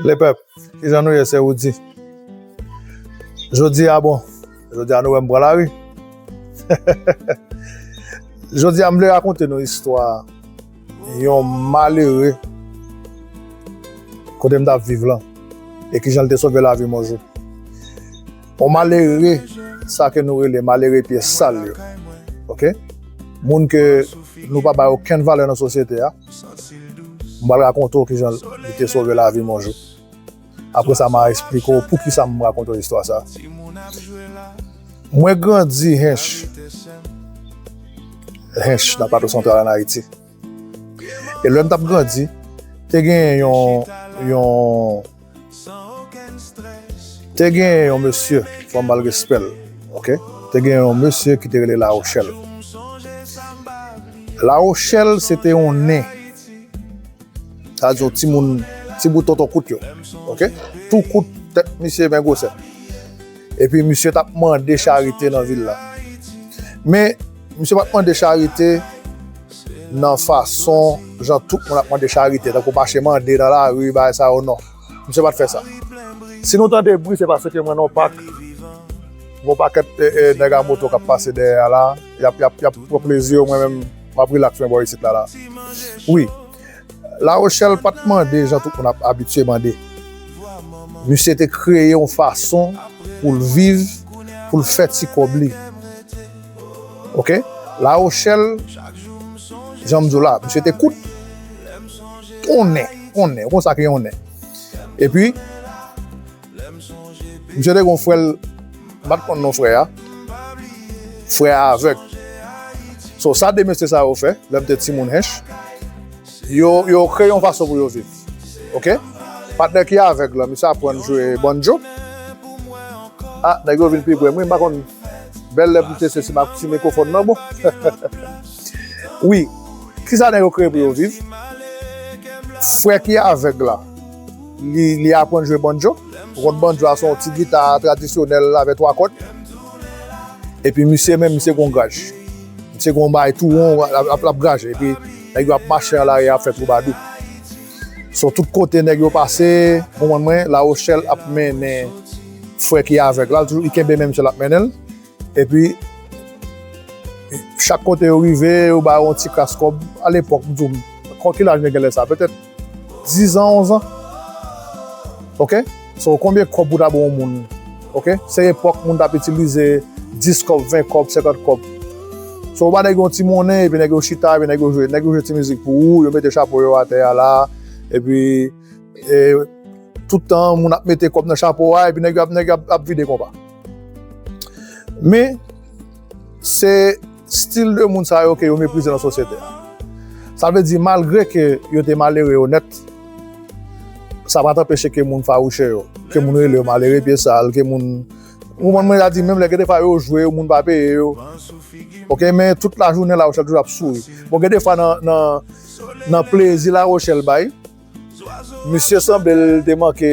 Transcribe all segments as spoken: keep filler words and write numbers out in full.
Lepèp, kijan nou ye, se Roody. Jodi a, bon, jodi a nou wè m pran lari. Jodi a, m vle rakonte nou istwa yon malere kote m t ap viv lan, e kijan l te sove lavi m yon jou. Yon malere, sa ke nou rele malere pye sal yo. Oke? Moun ke nou pa bay okenn valè nan sosyete a. M pral rakonte w kijan li te sove lavi m yon jou. Apre sa, m a eksplike w poukisa m rakonte w istwa sa. Mwen grandi Hench. Hench, nan Plato Santral, ann Ayiti. E lè m t ap grandi, te gen yon, yon, te gen yon mesye, fò m ba l respè l, oke? Te gen yon mesye ki te rele Lawochèl. Lawochèl, se te yon nen. Sa di yon timoun, ti bout tonton kout yo. Oke? Tou kout, tèt misye men gwosè. Epi misye t ap mande charite nan vil la. Men, misye pa t mande charite nan fason jan tout moun ap mande charite, tankou mache mande nan lari, bagay sa yo, non. Misye pa t fè sa. Si nou tande bri, se paske mwen nan yon pak. Gon pakèt, e, e, nèg a moto k ap pase dèyè a la. Y ap, y ap, y ap pran plezi yo, mwen menm, m ap rilaks mwen bò isit la, la. Wi. Lawochèl pa t mande jan tout moun ap abitye mande. Misye te kreye yon fason pou l viv, pou l fè ti kòb li. Oke? Lawochèl, jan m di w la, misye te kout. Yon nen, yon nen, ou konn sa ki yon nen. Epi, misye te gen yon frè l, m pa t konn non frè a. Frè a avèg. So, sa de mesye sa yo fè, lè m te timoun Hench, yo, yo kreye yon fason pou yo viv. Oke? Patnè ki avèg la, misye aprann jwe banjo. Ah, nèg yo vin pi pre m, wi, m pa konn. Bèl lè pou m teste si ma-, si mikwofòn nan bon. Wi. Kisa nèg yo kreye pou yo viv? Frè ki avèg la, li, li aprann jwe banjo. Ou konn banjo a, se yon ti gita tradisyonèl avèk twa kòd. Epi misye menm, misye gon graj. Misye gon bagay tou won, l ap, l ap, l ap graje. Epi nèg yo ap mache nan lari a, ap fè twoubadou. So, tout kote nèg yo pase, konprann mwen, Lawochèl ap mennen frè ki avèg la, l toujou, li kenbe men misye, l ap mennen l. Epi, chak kote yo rive, yo ba yo yon ti kras kòb. Alepòk, m di w, kon ki laj mwen gen lè sa? Petèt dizan, onzan. Oke? So, konbyen kòb ou ta ba yon moun? Oke? Se epòk moun t ap itilize dis kòb, ven kòb, senkant kòb. So, ou ba nèg yo yon ti monnen, epi nèg yo chita, epi nèg yo jwe, nèg yo jwe ti mizik pou ou, yo mete chapo yo atè a la, epi, e, tout tan, moun ap mete kòb nan chapo a, epi nèg yo ap, nèg yo ap, ap vide konpa. Men, se stil de moun sa yo ke yo meprize nan sosyete a. Sa vle di, malgre ke yo te malere yo nèt, sa pa t anpeche ke moun fawouche yo, ke moun rele yo malere pye sal, ke moun, ou konprann mwen, sa di, menm lè gen defwa yo jwe yo, moun pa peye yo. Oke, men tout lajounen Lawochèl toujou ap souri. Bon, gen defwa nan, nan, nan plezi Lawochèl bay, misye sanble l te manke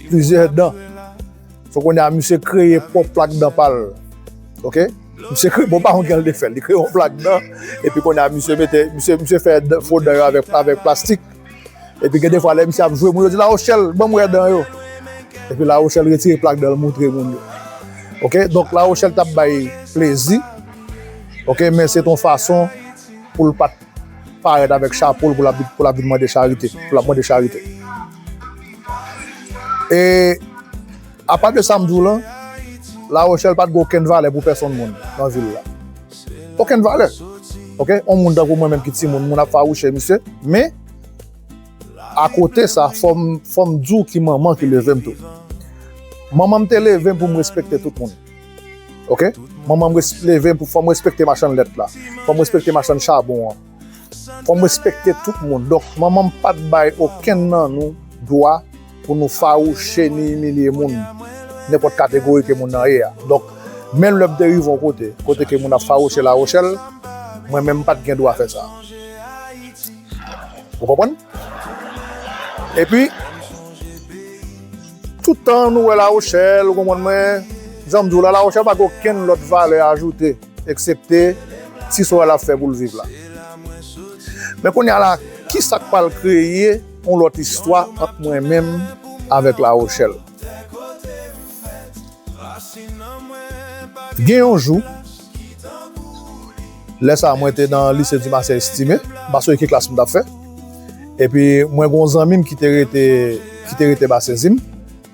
plizyè dan. So, kounye a, misye kreye pwòp plak dan pa l. Oke? Misye kreye, bon, pa yon gen l te fè l. Li kreye yon plak dan, epi kounye a, misye mete, misye, misye fè dan, fo dan yo avèk, avèk plastik. Epi gen defwa, lè misye ap jwe, moun yo di, "Lawochèl, ban m wè dan yo." Epi Lawochèl retire plak dan l, moutre moun yo. Oke? Donk, Lawochèl t ap bay plezi. Oke? Men se t yon fason pou l pa t parèt avèk chapo l pou l ap, pou l ap vin mande charite, pou l ap mande charite. E apa de sa m di w lan, Lawochèl pa t gen okenn valè pou pèsonn moun nan vil la. Okenn valè. Oke? Yon moun tankou mwen menm ki timoun, moun ap fawouche misye, men akote sa, fò m, fò m di w ki manman ki leve m tou. Manman m te leve m pou m respekte tout moun. Oke? Manman m res-, leve m pou fò m respekte machann lèt la. Fò m respekte machann chabon an. Fò m respekte tout moun. Donk, manman m pa t bay okenn nan nou dwa pou nou fawouche ni imilye moun, nenpòt kategori ke moun nan ye a. Donk, menm lè m te rive yon kote, kote ke moun ap fawouche Lawochèl, mwen menm m pa t gen dwa fè sa. Ou konprann? Epi, tout tan nou wè Lawochèl, ou konprann mwen, jan m di w la, Lawochèl pa gen okenn lòt valè ajoute, eksepte ti swa l ap fè pou l viv la. Men kounye a la, ki sa k pral kreye yon lòt istwa ant mwen menm avèk Lawochèl. Gen yon jou, lè sa a, mwen te nan Lycée du Massé Estimé, m pa sonje ki klas m t ap fè. Epi, mwen gen yon zanmi m ki te rete, ki te rete Basen Zim,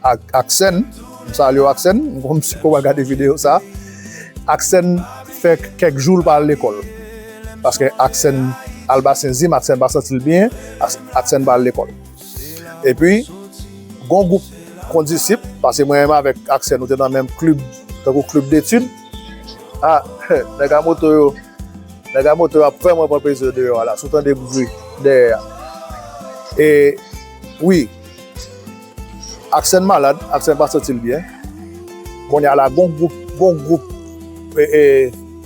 ak Aksèn. M salye w, Aksèn. M konn si w pral gade videyo sa a. Aksèn fè kèk jou l pa al lekòl. Paske Aksèn al Basen Zim, Aksèn pa santi l byen, Aks-, Aksèn pa al lekòl. Epi, gon gwoup kondisip, paske mwen menm avèk Aksèn, nou te nan menm klib, tankou klib detid. Ah, nèg a moto yo, nèg a moto yo ap vrèman pran plezi deyò a la, si w tande bri dèyè a. E, wi, Aksèn malad, Aksèn pa santi l byen. Kounye a la, gon gwoup, gon gwoup, e, e,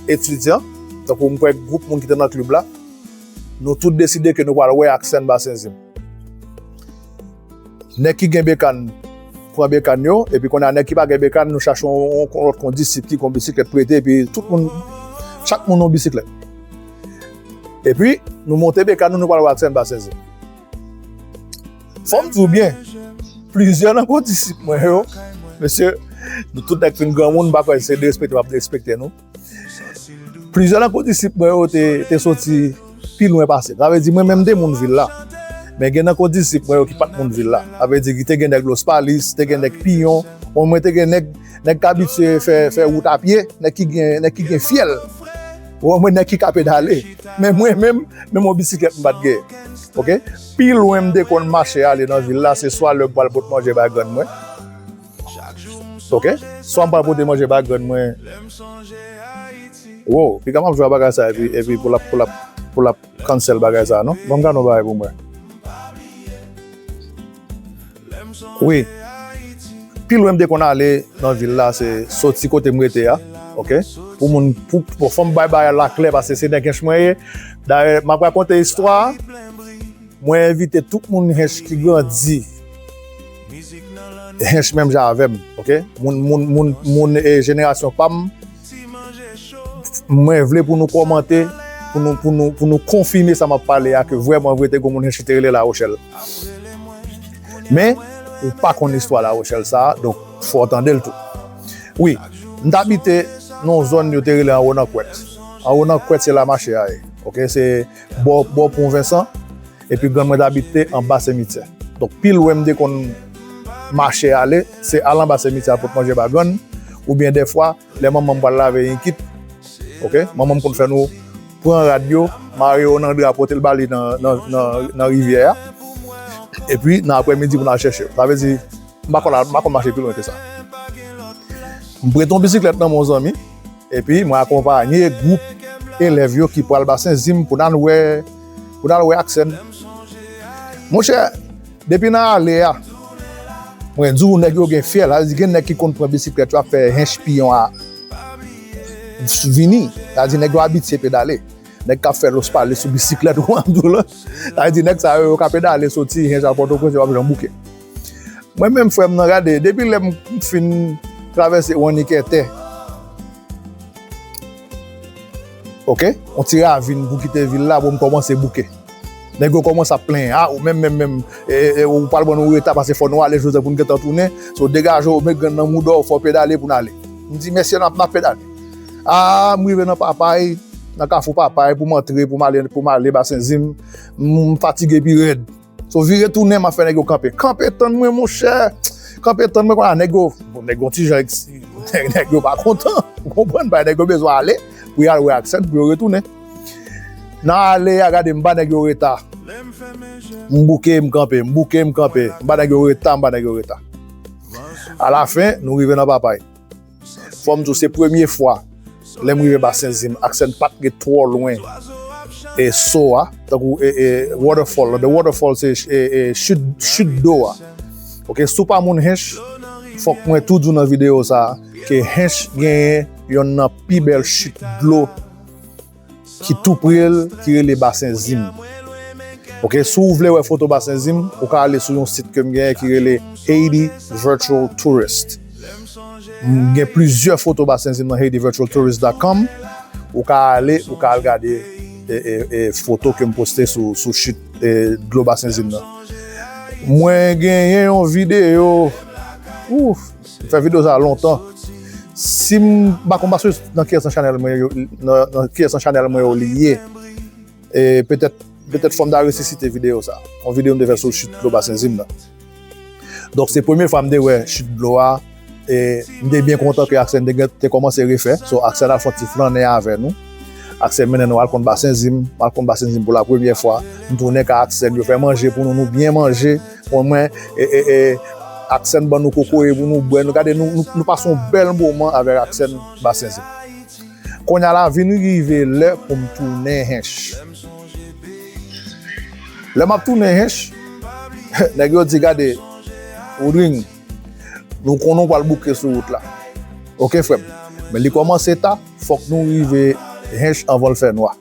etidyan, tankou m kwè gwoup moun ki te nan klib la, nou tout deside ke nou pral wè Aksèn Basen Zim. Nèg ki gen bekàn, pran bekàn yo, epi kounye a nèg ki pa gen bekàn, nou chache yon, yon, yon lòt kondisip ki gon bisiklèt prete, epi tout moun, chak moun yon bisiklèt. Epi, nou monte bekàn nou, nou pral wè Aksèn Basen Zim. Fò m di w byen, plizyè nan kondisip mwen yo, mesye, nou tout nèg fin granmoun, m pa kwè se derespekte m ap derespekte nou. Plizyè nan kondisip mwen yo te, te soti pi lwen pase m. Sa vle di, mwen menm m te moun vil la. Men gen nan kondisip mwen yo ki pa t moun vil la. Sa vle di, ki te gen nèg Los Palis, te gen nèg Piyon. Bon, mwen te gen nèg, nèg k abitye fè, fè wout a pye, nèg ki gen, nèg ki gen fyèl. Ou wè mwen nèg ki ka pedale. Men mwen menm, menm yon bisiklèt m pa t gen. Oke? Pi lwen m te konn mache ale nan vil la, se swa lè m pral pot manje bay grann mwen. Oke? Swa m pral pote manje bay grann mwen. Wo, piga m ap jwe a bagay sa epi, epi pou l ap, pou l ap, pou l ap cancel bagay sa, non? Ban m gade yon bagay pou mwen. Wi. Pi lwen m te konn ale nan vil la, se soti kote m rete a. Oke? Pou moun, pou, pou fò m bay bagay la klè, paske se nèg Hench mwen ye. Dayè, m ap rakonte istwa a. Mwen envite tout moun Hench ki grandi Hench menm jan avè m, oke? Moun, moun, moun, moun, e, jenerasyon pa m, mwen vle pou nou kòmante, pou nou, pou nou, pou nou konfime sa m ap pale a, ke vrèman vre te gon moun Hench ki te rele Lawochèl. Men, ou pa konn istwa Lawochèl sa a, donk, fò w tande l tou. Wi, m t abite nan yon zòn yo te rele Anwo nan Kwèt. Anwo nan Kwèt, se la mache a ye, oke? Se bò, bò Pon Vensan, epi grann mwen t abite anba Sen Mityè. Donk, pi lwen m te konn mache ale, se al anba Sen Mityè al pot manje ba grann, oubyen dèfwa, lè manman m pral lave enkit, oke, manman m konn fè nou pran rad yo, mare yo nan dra, pote l ba li nan, nan, nan, nan rivyè a, epi nan aprèmidi pou n al chèche yo. Sa vle di, m pa konn al, m pa konn mache pi lwen ke sa. M prete yon bisiklèt nan men yon zanmi, epi mwen akonpanye gwoup elèv yo ki pral Basen Zim pou n al wè, pou n al wè Aksèn. Monchè, depi nan ale a, mwen di w, nèg yo gen fyèl, sa vle di gen nèg ki konn pran bisiklèt yo ap fè Hench Piyon a vini. Sa vle di nèg yo abitye pedale. Nèg k ap fè Los Palis sou bisiklèt ou an tou la. Sa vle di nèg sa yo, yo ka pedale soti Hench a Pòtoprens, yo p ap janm bouke. Mwen menm, frè m nan, gade, depi lè m fin travèse Wannikètè, oke, yon ti ravin pou kite vil la, bon, m kòmanse bouke. Nèg yo kòmanse ap plenyen, a, ou menm, menm, menm, e, e, ou pral pran nou reta, paske fò nou ale jodi a pou n gentan tounen. So, degaje w, met grenn nan mouda w, fò w pedale pou n ale. M di, mesye, n ap, n ap pedale. A, m rive nan Papay, nan kafou Papay, pou m antre, pou m ale, pou m ale Basen Zim, m, m fatige pi rèd. So, vire tounen, m ap fè nèg yo kanpe. Kanpe tann mwen, monchè. Kanpe tann mwen, konnya nèg yo, bon, nèg yo ti jan, nèg yo pa kontan. Ou konprann, bay nèg yo bezwen ale, pou y al wè Aksèn, pou yo retounen. Nan ale a, gade, m ba nèg yo reta. M bouke, m kanpe, m bouke, m kanpe. M ba nèg yo reta, m ba nèg yo reta. Alafen, nou rive nan Papay. Fò m di w, se premye fwa, lè m rive Basen Zim, Aksèn pa t ret twò lwen e so a, tankou, e, e, waterfall, the waterfall, se, e, e, chit, chit dlo a. Oke, si w pa moun Hench, fòk mwen tou di w nan videyo sa a, ke Hench genyen yonn nan pi bèl chit dlo ki tou pre l, ki rele Basen Zim. Oke, si w vle wè foto Basen Zim, ou ka ale sou yon sit ke m genyen ki rele Haiti Virtual Tourist. M gen plizyè foto Basen Zim nan haiti virtual tourist dot com. Ou ka ale, ou ka al gade, e, e, e, foto ke m poste sou, sou chit, e, dlo Basen Zim nan. Mwen genyen yon videyo. Ouf, m fè videyo sa lontan. Si m pa konn pa sou nan kiyès nan chanèl mwen yo, nan, nan kiyès nan chanèl mwen yo li ye. E petèt, petèt fò m ta resisite videyo sa. Yon videyo m te fè sou chit dlo Basen Zim nan. Donk, se premye fwa m te wè chit dlo a. E m te byen kontan ke Aksèn te, te kòmanse refè. So, Aksèn al fè yon ti flannen avè nou. Aksèn mennen nou al konn Basen Zim, al konn Basen Zim pou la premyè fwa. M tounen ka Aksèn, yo fè manje pou nou, nou byen manje. Bon, mwen, e, e, e, Aksèn ban nou kokoye pou nou bwè. Nou gade, nou, nou, nou pase yon bèl moman avèk Aksèn Basen Zim. Kounye a la vin rive lè pou m tounen Hench. Lè m ap tounen Hench, nèg yo di, "Gade, Woodring, nou konnen w pral bouke sou wout la. Oke, frè m. Men li kòmanse ta, fòk nou rive Hench anvan l fè nwa.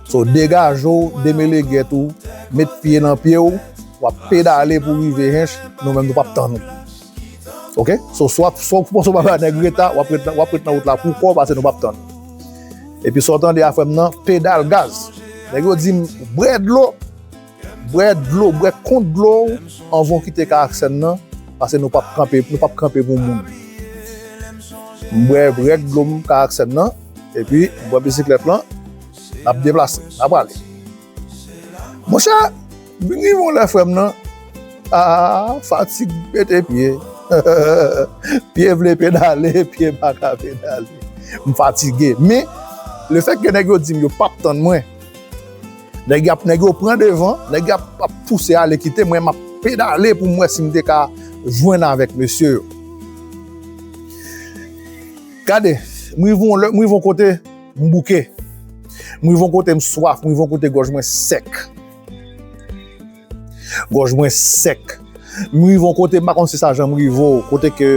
So, degaje w, demele gèt ou, met pye nan pye w, w ap pedale pou w rive Hench, nou menm nou p ap tann ou." Oke? So, swa, swa ou panse w pa bay nèg reta, w ap ret, w ap ret nan wout la pou kò w, paske nou p ap tann. Epi sa w tande a, frè m nan, pedal gaz. Nèg yo di m, "Bwè dlo, bwè dlo, bwè kont dlo w anvan w kite ka Aksèn nan, paske nou p ap kanpe, nou p ap kanpe pou moun." M bwè rèk dlo m ka Aksèn nan, epi m pran bisiklèt lan, n ap deplase, n ap prale. Monchè, vin rive yon lè, frè m nan, a, fatig mete pye. Pye vle pedale, pye pa ka pedale. M fatige. Men, lefètke nèg yo di m yo p ap tann mwen, nèg y ap, nèg yo pran devan, nèg y ap, ap pouse ale kite mwen, m ap pedale pou m wè si m te ka jwenn avèk mesye yo. Gade, m rive yon lè, m rive yon kote, m bouke. M rive yon kote, m swaf, m rive yon kote, gòj mwen sèk. Gòj mwen sèk. M rive yon kote, m pa konn si sa janm rive w, kote ke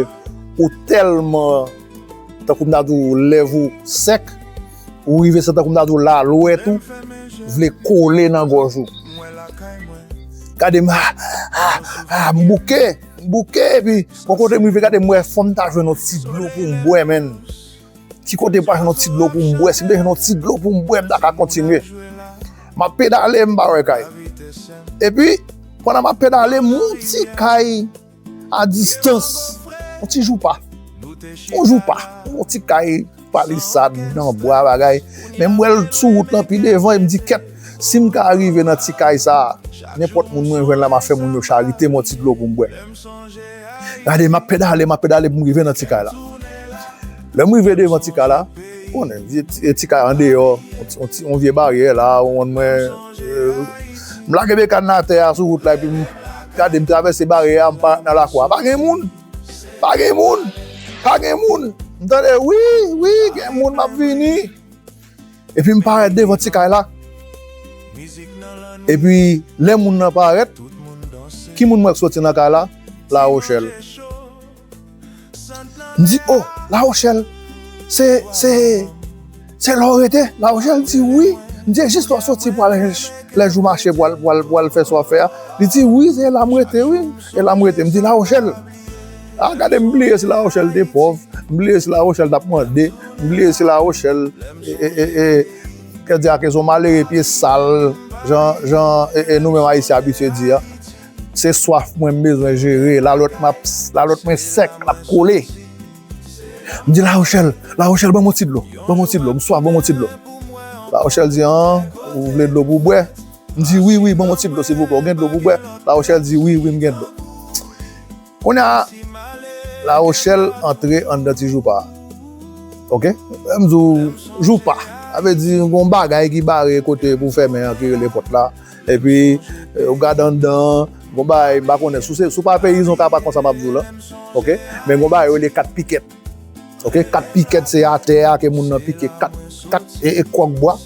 ou tèlman, tankou m ta di w, lèv ou sèk, ou rive se tankou m ta di w, lalwèt ou vle kole nan gòj ou. Gade m, a, a, a, m bouke, m bouke, epi yon kote m rive, gade m wè fò m ta jwenn yon ti dlo pou m bwè, menn. Ki kote m pa jwenn yon ti dlo pou m bwè? Si m te jwenn yon ti dlo pou m bwè, m ta ka kontinye. M ap pedale, m pa wè kay. Epi, pandan m ap pedale, m wè yon ti kay a distans. Yon ti joupa. Yon joupa. Yon ti kay palisad nan bwa bagay. Men m wè l sou wout lan pi devan e m di, "Kèt, si m ka rive nan ti kay sa a, nenpòt moun mwen jwenn la, m ap fè moun yo charite m yon ti dlo pou m bwè." Gade, m ap pedale, m ap pedale pou m rive nan ti kay la. Lè m rive devan ti kay la, konnen, vye ti, ti kay andeyò, yon ti, yon ti, yon vye baryè la, ou konn mwen, euh, m lage bekàn nan atè a sou wout la, epi m gade, m travèse baryè a, m parèt nan lakou a. Pa gen moun! Pa gen moun! Pa gen moun! M tande, "Wi, wi, gen moun, m ap vini." Epi m parèt devan ti kay la. Epi lè moun nan parèt, ki moun m wè k soti nan kay la? Lawochèl. M di, "O, Lawochèl, se, se, se la w rete?" Lawochèl di, "Wi." M di, "E jis lè w soti pou al lè jou mache pou al, pou al, pou al fè sa w ap fè a?" Li di, "Wi, se la m rete, wi. E la m rete." M di, "Lawochèl." A, gade, m bliye si Lawochèl te pòv, m bliye si Lawochèl t ap mande, m bliye si Lawochèl, e, e, e, e, kè di a ke se yon malere pye sal, jan, jan, e, e, nou menm Ayisyen abitye di a. Se swaf mwen m bezwen jere, lalwèt m ap, lalwèt mwen sèk, l ap kole. M di, "Lawochèl, Lawochèl, ban m yon ti dlo, ban m yon ti dlo, m swaf, ban m yon ti dlo." Lawochèl di, "An, ou vle dlo pou bwè?" M di, "Wi, wi, ban m yon ti dlo, silvouplè, ou gen dlo pou bwè?" Lawochèl di, "Wi, wi, m gen dlo." Kounye a, Lawochèl antre anndan ti joupa a. Oke? M di w, joupa. Sa vle di, gon bagay ki bare kote pou fèmen an, ki rele pòt la. Epi, eh, ou gade anndan an, gon bagay, m pa konnen. Si w se, si w pa peyizan, w ka pa konn sa m ap di w lan. Oke? Men gon bagay yo rele kat pikèt. Oke, kat pikèt se atè a ke moun nan pike kat, kat e, e kwòk bwa.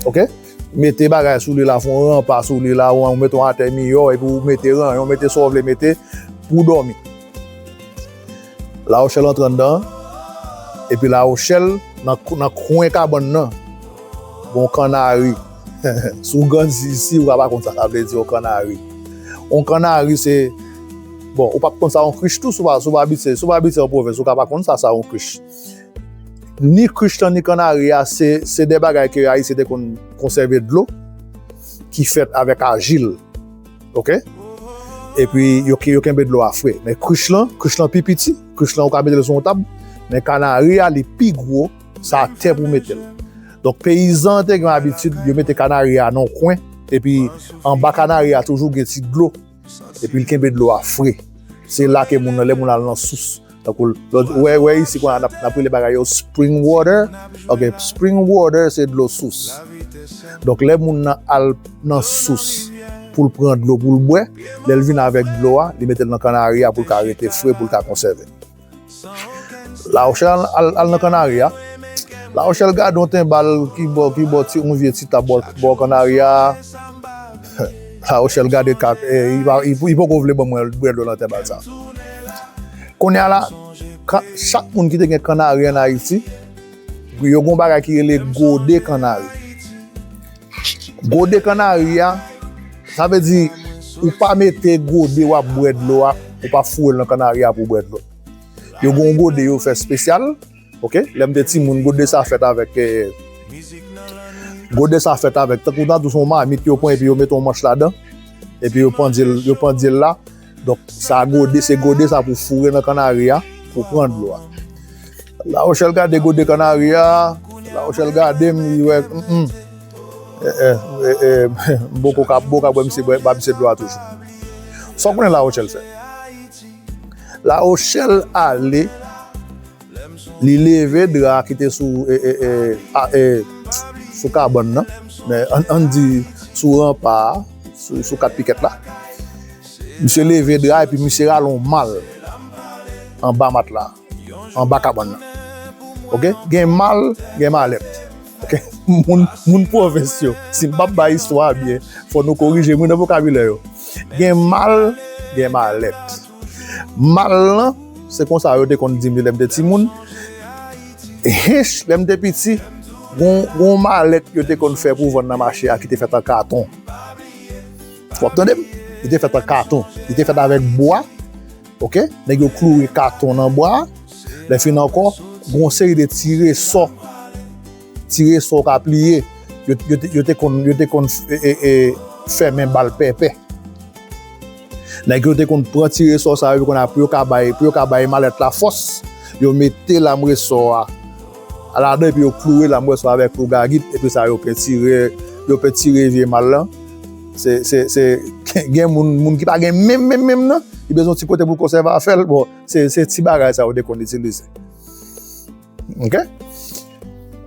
Oke? Mete bagay sou li la, fè yon ranpa sou li la, ou mete yon atè miyò, epi ou mete ranyon, mete sa w vle mete pou w dòmi. Lawochèl antre anndan, epi Lawochèl nan, nan kwen kabann nan, gon kannari. Si w grandi isi, ou ka pa konn sa sa vle di, yon kannari. Yon kannari se, bon, ou p ap konn sa yon krich tou, si w pa, si w pa abitye, si w pa abitye an pwovens, ou ka pa konn sa sa yon krich. Ni krich lan, ni kannari a, se, se de bagay ke Ayisyen te konn konsève dlo, ki fèt avèk ajil. Oke? Epi yo, yo kenbe dlo a fre. Men krich lan, krich lan pi piti, krich lan ou ka mete l sou yon tab, men kanari a li pi gwo, se atè pou mete l. Donk peyizan an te gen abitid, yo mete kanari a nan yon kwen, epi anba kanari a toujou gen ti dlo, epi l kenbe dlo a fre. Se la ke moun nan, lè moun al nan sous, tankou, ou wè, wè isi kounye a n ap, n ap rele bagay yo spring water. Ok, spring water se dlo sous. Donk lè moun nan al nan sous pou l pran dlo pou l bwè, lè l vin avèk dlo a, li mete l nan kanari a pou l ka rete fre, pou l ka konsève. Lawochèl al, al, al nan kanari a. Lawochèl gade yon tenbal ki bò, ki bò ti, yon vye ti tab bò, bò kanari a. Lawochèl gade kak, eh, li pa, li, li poko vle ban mwen bwè dlo nan tenbal sa. Kounye a la, ka, chak moun ki te gen kanari ann Ayiti, yo gen yon bagay ki rele gode kanari. Gode kanari a, sa vle di, ou pa mete gode w ap bwè dlo a, ou pa foure l nan kanari a pou w bwè dlo. Yo gen yon gode yo fè espesyal, ok? Lè m te timoun, gode sa fèt avèk, eh, gode sa fèt avèk, tankou nan dous yon mamit yo pran epi yo mete yon manch ladan, epi yo pandye l, yo pandye l la. Donk, sa gode, se gode sa pou foure nan kanari a, pou pran dlo a. Lawochèl gade gode kanari a, Lawochèl gade m, li wè, mm, mm. Eh, eh, eh, eh, m poko ka, m poko ka bwè misye, bwè, ba misye dlo a toujou. Sa w konnen Lawochèl fè? Lawochèl ale, li leve dra ki te sou, eh, eh, eh, a, eh, sou kabann nan, men ann, ann di sou ranpa a, sou, sou kat pikèt la. Misye leve dra epi misye rale yon mal anba matla, anba kabann nan. Ok? Gen mal, gen malèt. Ok? Moun, moun pwovens yo, si m p ap bay istwa a byen, fò nou korije m wi nan vokabilè yo. Gen mal, gen malèt. Mal lan, se konsa yo te konn di m li lè m te timoun. Hench, lè m te piti, gon, gon malèt yo te konn fè pou vann nan mache a ki te fèt an katon. W ap tande m? Li te fèt an katon. Li te fèt avèk bwa. Ok? Nèg yo kloure katon nan bwa a. Lè fini ankò, gon seri de ti resò. Ti resò w ka pliye. Yo, yo, te- yo te konn, yo te konn e, e, e, fèmen bal pèpè. Nèg yo te konn pran ti resò sa yo, epi konn ap, pou yo ka bay, pou yo ka bay malèt la fòs, yo mete lam resò a ladan, epi yo kloure lam resò a avèk klou gagit, epi sa yo pentire, yo pentire vye mal lan. Se, se, se, gen moun, moun ki pa gen menm, menm, menm nan, li bezwen ti kote pou konsève afè l. Bon, se, se ti bagay sa yo te konn itilize. Ok?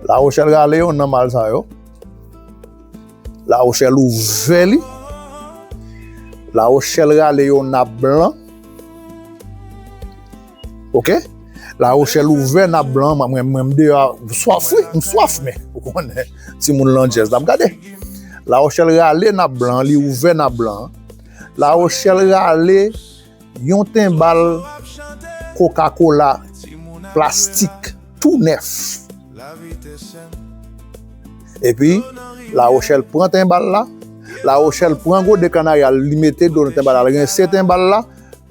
Lawochèl rale yo nan mal sa yo. Lawochèl ouvè li. Lawochèl rale yo nap blan. Ok? Lawochèl ouvè nap blan. Mwen, mwen, mwen, m deyò a, m swaf, wi, m swaf, men, ou konnen, timoun landjèz n ap gade. Lawochèl rale nap blan, li ouvè nap blan. Lawochèl rale yon tenbal Coca-Cola plastik tou nèf. Epi, Lawochèl pran tenbal la, Lawochèl pran gode kanari a, li mete dlo nan tenbal la, li rense tenbal la.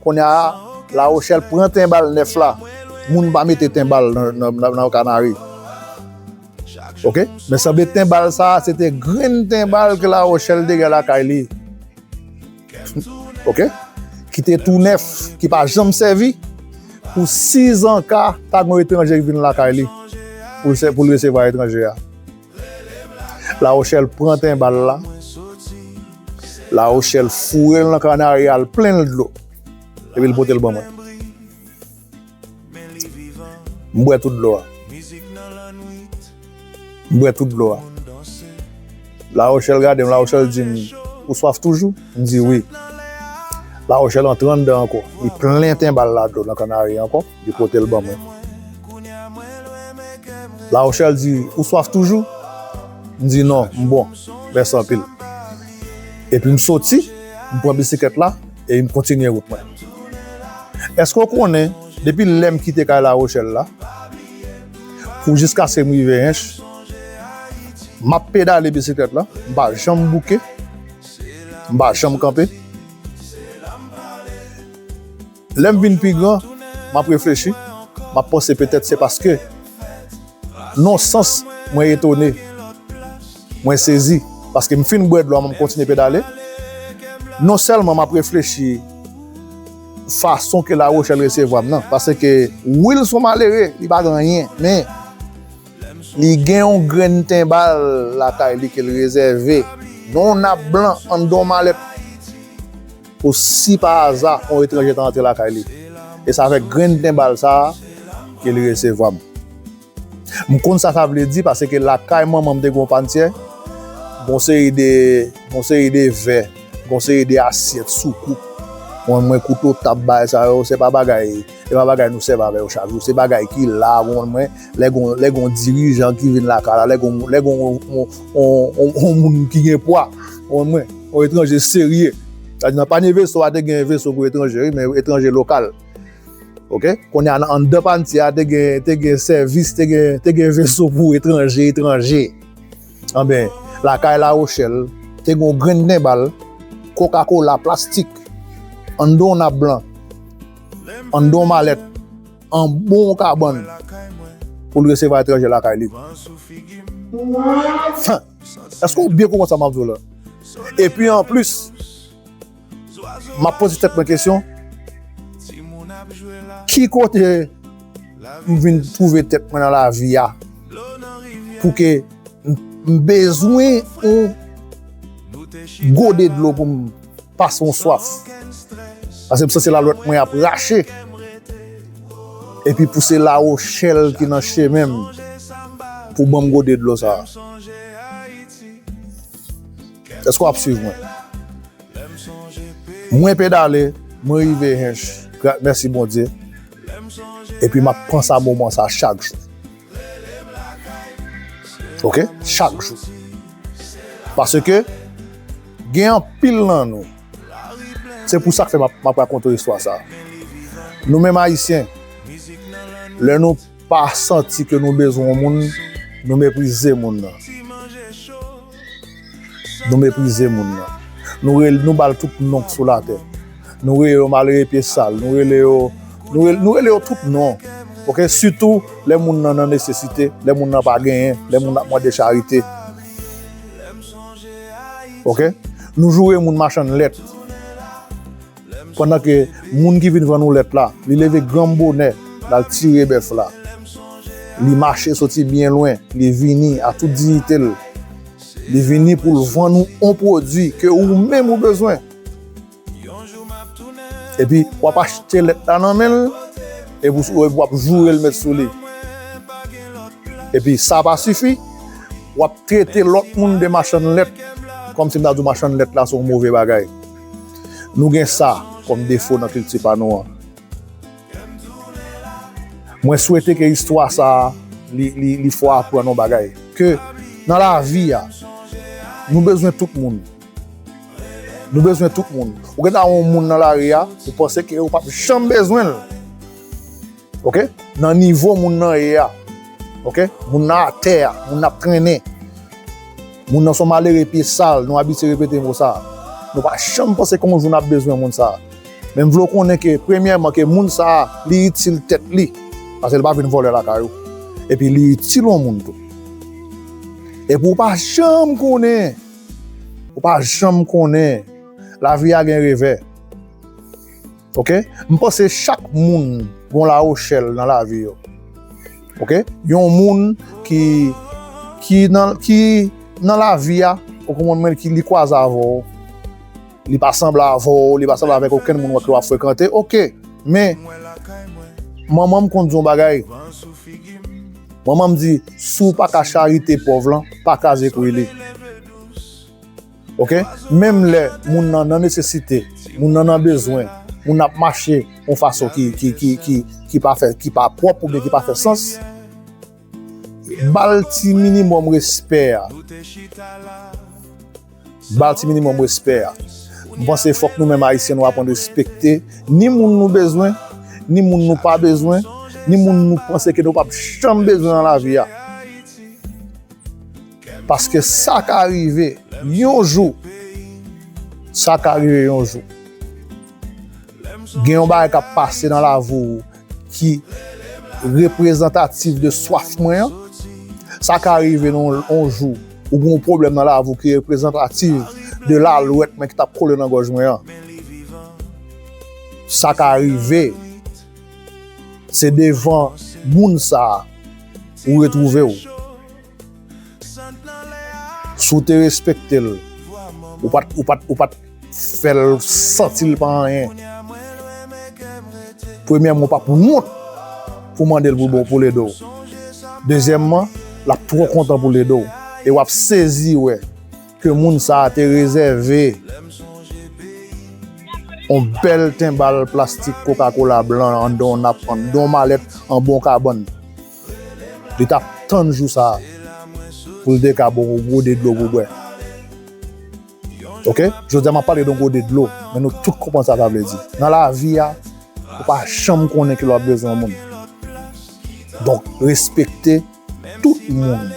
Kounye a, Lawochèl pran tenbal nèf la. Moun pa mete tenbal nan, nan, nan, nan kanari. Ok? Men sanble tenbal sa, se te grenn tenbal ke Lawochèl te gen lakay li. Ok? Ki te tou nèf, ki pa janm sèvi. Pou sizan ka, ta gen yon etranje ki vin lakay li. Pou l se- pou l resevwa etranje a. Lawochèl pran tenbal la. Lawochèl foure l nan kanari a, l plen l dlo. Epi l pote l ban mwen. M bwè tout dlo a. M bwè tout dlo a. Lawochèl gade m, Lawochèl di m, "Ou swaf toujou?" M di, "Wi." Lawochèl antre anndan ankò. Li plen tenbal la dlo nan kanari ankò. Li pote l ban mwen. Lawochèl di, "Ou swaf toujou?" M di, "Non, m bon. Mèsi anpil." Epi m soti, m pran bisiklèt la, e m kontinye wout mwen. Èske w konnen, depi lè m kite kay Lawochèl la, pou jiskaske m rive Ench, m ap pedale bisiklèt la, m pa janm bouke, m pa janm kanpe. Lè m vin pi gran, m ap reflechi, m ap panse petèt se paske, nan sans, mwen etone, mwen sezi, paske m fin bwè dlo a, m kontinye pedale. Non sèlman m ap reflechi fason ke La Rochelle resevwa m nan. Paske Will se yon malere, li pa gen anyen, men li gen yon grenn tenbal lakay li ke l rezève. Non, n ap blan anndan yon malèt pou si pa aza yon etranje ta antre lakay li. E se avèk grenn tenbal sa a ke li resevwa m. M konn sa sa vle di paske lakay manman m te gen yon panntyè, gon seri de, gon seri de vè, gon seri de asyèt, soukoup. Mwen, mwen kouto, tab, bagay sa yo, se pa bagay, se pa bagay nou sèvi avè yo chak jou. Se bagay ki la, ou konprann mwen, lè gon, lè gon dirijan ki vin lakay la, lè gon, lè gon, on, on, on, on moun ki gen pwa, ou konprann mwen, on etranje serye. Sa di nan panye veso a te gen veso pou etranje, wi, men etranje lokal. Oke? Kounye a, nan, anndan pantye a, te gen, te gen sèvis, te gen, te gen veso pou etranje, etranje. Anben, lakay La Rochelle, te gen yon grenn tenbal, Coca-Cola plastik, anndan yon nap blan, anndan yon malèt, an bon kabann, pou l resevwa etranje lakay li. Fen! Èske w byen konprann sa m ap di w la? Epi anplis, m ap poze tèt mwen kesyon, ki kote m vin twouve tèt mwen nan lavi a pou ke m, m bezwen yon gode dlo pou m pase yon swaf? Paske m santi lalwèt mwen ap rache. Epi pou se La Rochelle ki nan chemen m pou ban m gode dlo sa a. Èske w ap swiv mwen? Mwen pedale, mwen rive Hench, gra-, mèsi Bondye. Epi m ap panse a moman sa a chak jou. Oke? Chak jou. Paske gen anpil nan nou. Se pou sa k fè m ap, m ap rakonte w istwa sa a. Nou menm Ayisyen, lè nou pa santi ke nou bezwen yon moun, nou meprize moun nan. Nou meprize moun nan. Nou rele, nou ba l tout non k sou latè. Nou rele yo malere pye sal, nou rele yo, nou rele, nou rele yo tout non. Oke, sitou lè moun nan nan nesesite, lè moun nan pa genyen, lè moun nan ap mande charite. Oke? Nou joure moun machann lèt. Pandan ke moun ki vin vann ou lèt la, li leve gran bonè, l al tire bèf la. Li mache soti byen lwen, li vini a tout diyite l. Li vini pou l vann ou yon pwodui ke ou menm ou bezwen. Epi, w ap achte lèt la nan men l, epi w, w ap joure l met sou li. Epi, sa pa sifi, w ap trete lòt moun de machann lèt, kòmsi m ta di w machann lèt la se yon move bagay. Nou gen sa kòm defo nan kilti pa nou an. Mwen swete ke istwa sa a, li, li, li fè w aprann yon bagay. Ke nan lavi a, nou bezwen tout moun. Nou bezwen tout moun. Ou gentan wè yon moun nan lari a, ou panse ke ou p ap janm bezwen l. Oke? Nan nivo moun nan ye a. Oke? Moun nan atè a, moun nan ap trennen. Moun nan se yon malere pye sal, nou abitye repete mo sa a. Nou pa janm panse ke yon jou n ap bezwen moun sa a. Men m vle w konnen ke, premyèman, ke moun sa a, li itil tèt li. Paske l pa vin vòlè lakay ou. Epi li itil yon moun tou. Epi ou pa janm konnen, ou pa janm konnen, lavi a gen revè. Oke? M panse chak moun gen yon La Rochelle nan lavi yo. Oke? Yon moun ki, ki nan, ki nan lavi a, ou konprann mwen, ki li kwaze avè w. Li pa sanble avè w, li pa sanble avèk okenn moun w ap, w ap frekante. Oke. Men, manman m konn di yon bagay. Manman m di, si w pa ka charite pòv lan, pa kraze kwi li. Oke? Menm lè moun nan nan nesesite, moun nan nan bezwen, moun nan ap mache yon fason ki, ki, ki, ki, ki pa fè, ki pa pwòp oubyen ki pa fè sans, ba l ti minimòm respè a. Ba l ti minimòm respè a. M panse fòk nou menm Ayisyen nou aprann respekte ni moun nou bezwen, ni moun nou pa bezwen, ni moun nou panse ke nou p ap janm bezwen nan lavi a. Paske sa ka rive yon jou. Sa ka rive yon jou. Gen yon bagay k ap pase nan lavi w ki reprezantatif de swaf mwen an. Sa ka rive nan yon, yon jou ou gen yon pwoblèm nan lavi w ki reprezantatif de lalwèt mwen ki t ap kole nan gòj mwen an. sa ka rive, se devan moun sa a ou retwouve w. Si w te respekte l, ou pa t, ou pa t, ou pa t fè l santi l pa anyen. Premyèman, w p ap wont pou w mande l pou bon, pou l ede w. Dezyèmman, l ap twò kontan pou l ede w. E w ap sezi wè ke moun sa a te rezève yon bèl tenbal plastik Coca-Cola blan anndan yon nap, anndan yon malèt, an bon kabann. Li t ap tann jou sa a pou l te ka ba w yon gode dlo pou w bwè. Oke? Jodi a, m ap pale de yon gode dlo, men nou tout konprann sa sa vle di. Nan lavi a, ou pa janm konnen kilè w ap bezwen yon moun. Donk, respekte tout moun.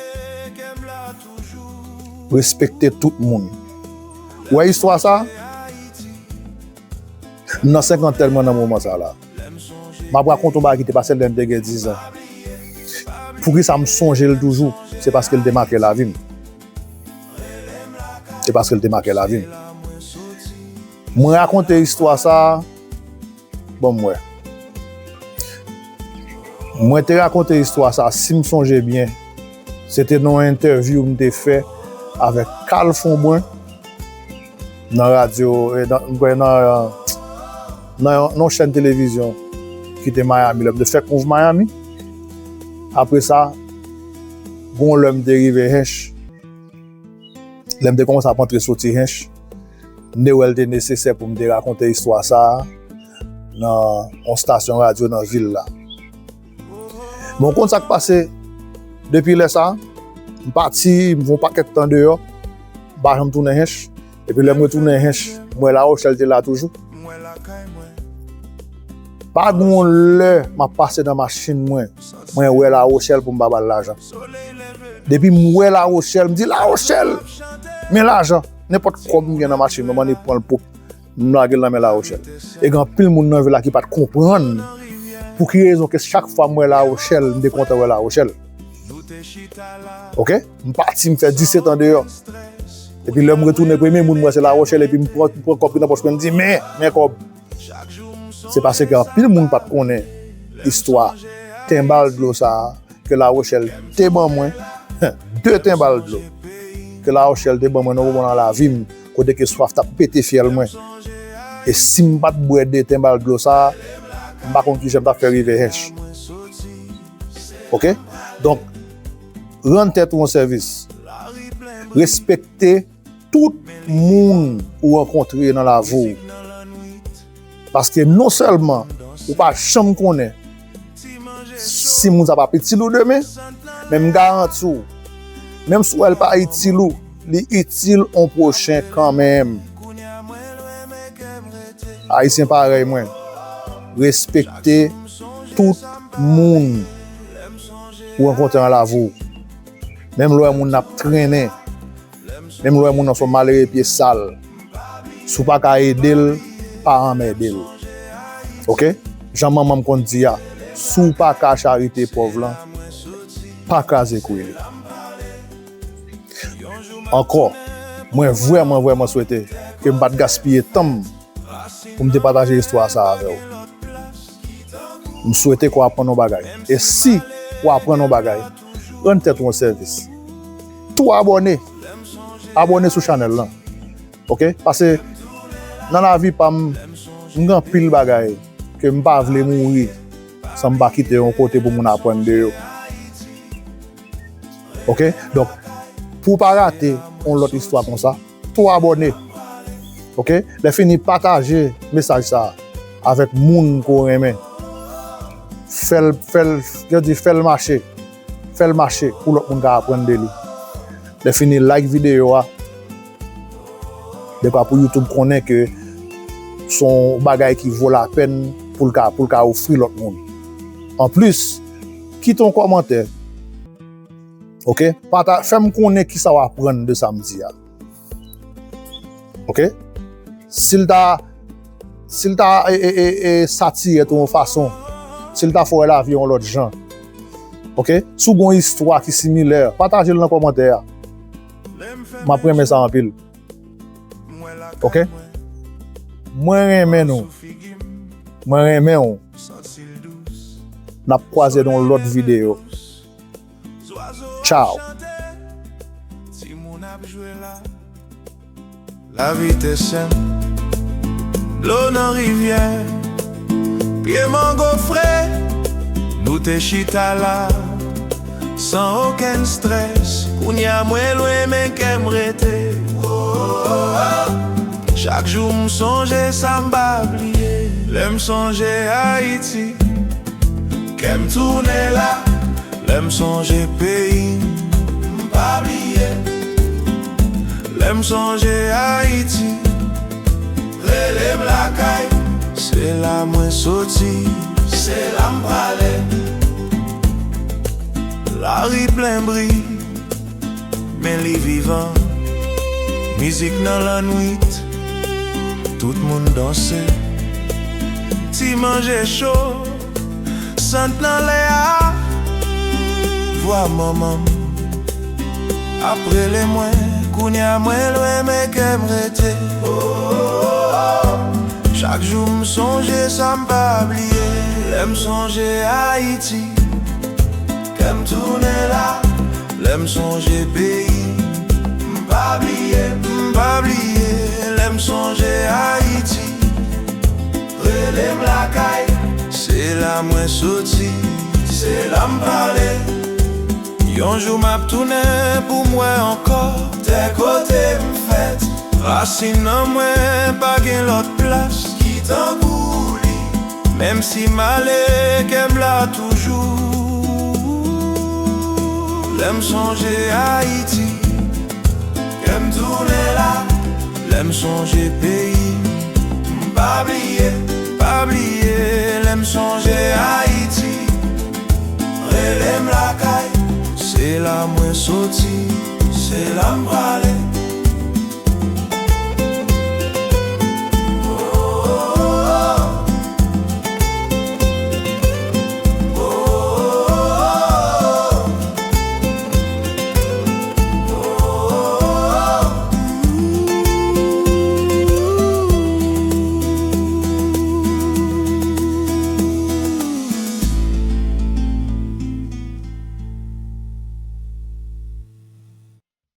Respekte tout moun. Ou wè istwa sa? M nan senkantèn mwen nan moman sa la. M ap rakonte yon bagay ki te pase lè m te gen diz an. Poukisa m sonje l toujou? Se paske l te make lavi m. Se paske l te make lavi m. Mwen rakonte istwa sa a, bon, m wè. Mwen te rakonte istwa sa a, si m sonje byen, se te nan yon entèvyou m te fè avèk Carl Fombrun nan radyo, eh, nan, m kwè nan, nan yon, nan yon chèn televizyon ki te Miami, lè m te fèk mouv Miami. Apre sa, gon lè m te rive Hench. Lè m te kòmanse ap antre soti Hench, m te wè l te nesesè pou m te rakonte istwa sa a nan yon stasyon radyo nan vil la. Men w konn sa k pase? Depi lè sa a, m pati, m fè yon pakèt tan deyò, m pa janm tounen Hench. Epi lè m retounen Hench, m wè Lawochèl te la toujou. Pa gen yon lè m ap pase nan machin mwen, mwen wè Lawochèl pou m pa ba l lajan. Depi m wè Lawochèl, m di, "Lawochèl, men lajan." Nenpòt kòb m gen nan machin mwen, m annik pran l pwòp, m lage l nan men Lawochèl. E gen anpil moun nan vil la ki pa t konprann pou ki rezon ke chak fwa m wè Lawochèl, m te kontan wè Lawochèl. Oke? M pati, m fè disèt an deyò. Epi lè m retounen, premye moun m wè se Lawochèl, epi m pran, m pran kòb ki nan pòch mwen, m di, "Men, men kòb." Se paske anpil moun pa t konnen istwa tenbal dlo sa a ke Lawochèl te ban mwen, de tenbal dlo ke Lawochèl te ban mwen nan moman nan lavi m, kote ke swaf t ap pete fyèl mwen. E si m pa t bwè de tenbal dlo sa a, m pa konn kijan m t ap fè rive Hench. Oke? Donk, rann tèt ou yon sèvis. Respekte tout moun ou rankontre nan lavi w. Paske non sèlman ou pa janm konnen si moun sa p ap itil ou demen, men m garanti w, menm si w wè l pa itil ou, li itil on pwochen kanmenm. Ayisyen parèy mwen, respekte tout moun ou rankontre nan lavi w. Menm lè w wè moun nan ap trennen, menm lè w wè moun nan se yon malere pye sal, si w pa ka ede l, pa anmède l. Oke? Jan manman m konn di a, si w pa ka charite pòv lan, pa kraze kwi li. Ankò, mwen vrèman, vrèman swete ke m pa t gaspiye tan m pou m te pataje istwa sa a avè w. M swete ke w aprann yon bagay. E si w aprann yon bagay, rann tèt ou yon sèvis. Tou abòne. Abòne sou chanèl lan. Oke? Paske nan lavi pa m, m gen anpil bagay ke m pa vle mouri san m pa kite yon kote pou moun aprann de yo. Oke? Donk, pou w pa rate yon lòt istwa konsa, tou abòne. Oke? Lè fini, pataje mesaj sa a avèk moun ke w renmen. Fè l, fè l, yo di, fè l mache. Fè l mache pou lòt moun ka aprann de li. Lè fini, like videyo a. Dekwa pou YouTube konnen ke se yon bagay ki vo lapèn pou l ka, pou l ka ofri lòt moun. Anplis, kite yon kòmantè. Oke? Pata-, fè m konnen kisa w aprann de sa m di a. Oke? Si l ta, si l ta, e, e, e, e, satirè tou yon fason, si l ta fè w wè lavi yon lòt jan. Oke? Si w gen yon istwa ki similè, pataje l nan kòmantè a. M ap renmen sa anpil. Oke? Mwen renmen nou. Mwen renmen w. N ap kwaze nan yon lòt videyo. Tchaw. Lavi te senp, dlo nan rivyè, pye mango fre, nou te chita la san okenn strès. Kounye a mwen lwen men kè m rete. Chak jou m sonje sa m pa bliye. Lè m sonje Ayiti, kè m tounen la. Lè m sonje peyi m, m pa bliye. Lè m sonje Ayiti, rele m lakay. Se la mwen soti, se la m prale. Lari plen bri, men li vivan. Mizik nan lannwit, tout moun danse. Ti manje cho, sant nan lè a. Vwa manman m ap rele mwen. Kounye a mwen lwen men kè m rete. Oh, oh, oh, oh. Chak jou m sonje sa m pa bliye. Lè m sonje Ayiti, kè m tounen la. Lè m sonje peyi m, m pa bliye, m pa bliye. Lè m sonje Ayiti, rele m lakay. Se la mwen soti, se la m prale. Yon jou m ap tounen pou m wè ankò tè kote m fèt. Rasin nan mwen pa gen lòt plas ki tankou li. Menm si m ale, kè m la toujou. Lè m sonje Ayiti, kè m tounen la. Lè m sonje peyi m, m pa bliye, pa bliye. Lè m sonje Ayiti, rele m lakay. Se la mwen soti, se la m prale.